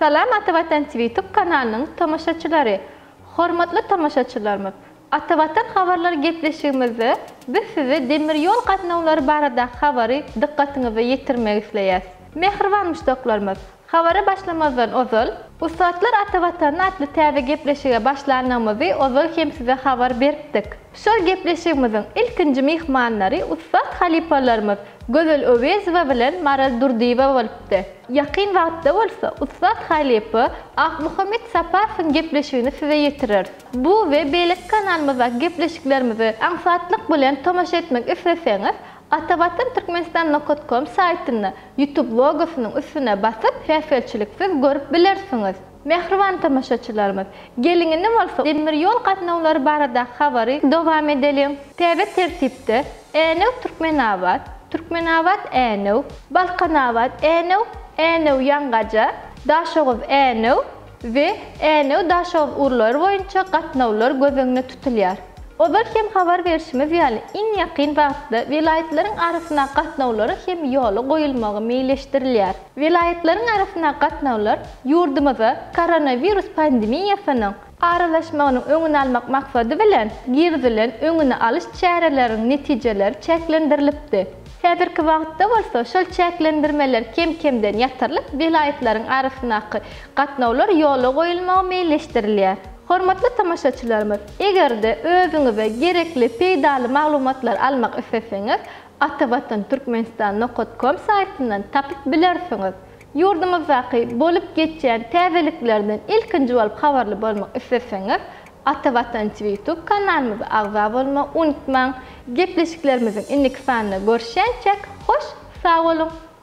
Salam Ata Watan TV Youtube kanalynyň tomaşaçylary! Hormatly tomaşaçylarymyz! Ata Watan habarlary gepleşigimizde biz size demir ýol gatnawlary baradaky habary dykgatyňyza ýetirmek isleýäs. Mähriban muşdaklarymyz! Habara başlamazdan ozal, Ussatlar Ata Watany atly täze gepleşige başlandygymyzy ozal hem size habar beripdik. Şol gepleşigimiziň ilkinji myhmanlary ussat halypalarymyz Gözel Öwezowa bilen Maral Durdyýewa bolupdy. Ýakyn wagtda bolsa ussat halypa Akmuhammet Saparowyň gepleşigini size ýetireris. Bu we beýleki kanalymyzdaky gepleşiklerimize aňsatlyk bilen tomaşa etmek isleseňiz, Atavatan Türkmenistan nokat kom saýtynda Youtube logosynyň üstüne basyp päsgelçiliksiz görüp bilersiňiz. Mähriban tomaşaçylarymyz, geliň indi bolsa demir ýol gatnawlary baradaky habary dowam edeliň. Täze tertipde Änew Türkmenabat, Türkmenabat Änew, Balkanabat Änew, Änew Ýangaja, Daşoguz Änew, we Änew-Daşoguz ugurlary boýunça gatnawlar göz öňünde tutulýar. Ozal hem habar berşimiz ýaly, iň ýakyn wagtda welaýatlaryň arasyndaky gatnawlaryň hem ýola goýulmagy meýilleşdirilýär. Welaýatlaryň arasyndaky gatnawlar ýurdumyza koronawirus pandemiýasynyň aralaşmagynyň öňüni almak maksady bilen girizilen öňüni alyş çäreleriň netijeleri çäklendirilipdi. Häzirki wagtda bolsa şol çäklendirmeler kem-kemden ýatyrylyp, welaýatlaryň arasyndaky gatnawlar ýola goýulmagy meýilleşdirilýär. Hormatly tomaşaçylarymyz, eger-de özüňize gerekli, peýdaly maglumatlary almak isleseňiz, Atavatan Türkmenistan nokat kom saýtyndan tapyp bilersiňiz. Ýurdumyzdaky bolup geçýän täzeliklerden ilkinji bolup habarly bolmak isleseňiz, Ata Watan TV Youtube kanalymyza agza bolmagy unutmaň! Gepleşiklerimiziň indiki sanynda görüşýänçäk hoş sag boluň!